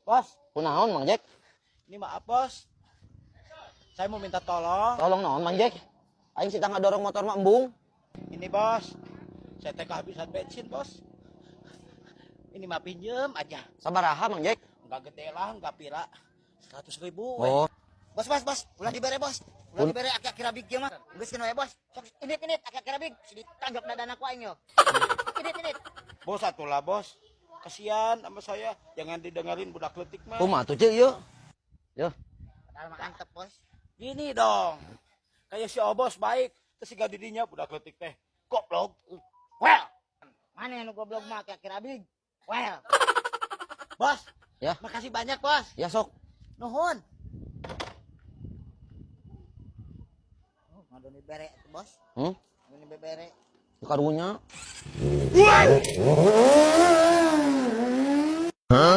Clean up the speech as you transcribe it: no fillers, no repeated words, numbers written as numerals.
Bos, Kunaon, Mang Jack? Ini maaf, Bos. Saya mau minta tolong. Tolong naon, Mang Jack? Aing sih dorong motor mah embung. Ini, Bos. Saya teh kehabisan bensin, Bos. Ini mah pinjem aja. Sabaraha, Mang Jack? Enggak gede lah, enggak pira. 100 ribu weh. Oh, Bos, bos, bos, ulah dibere, Bos. Ulah dibere aki-aki rabig ieu mah. Geus keun we, Bos. Sok indit indit aki-aki rabig, si ditanggap dadana ku aing yo. Indit indit. Bos atulah, Bos. Kasihan sama saya. Jangan didengerin budak leutik mah. Kumaha tuh, Cek, yuk. Yo. Padahal mah antep, Bos. Gini dong. Kayak si Obos baik. Terus si didinya budak leutik teh. Goblok. Well. Mana nu goblok mah aki-aki rabig? Well. Bos. Ya. Makasih banyak, Bos. Ya sok. Nuhun. Oh, ngadon dibere tuh, Bos. Hmm? Ngadon dibere. Karunya.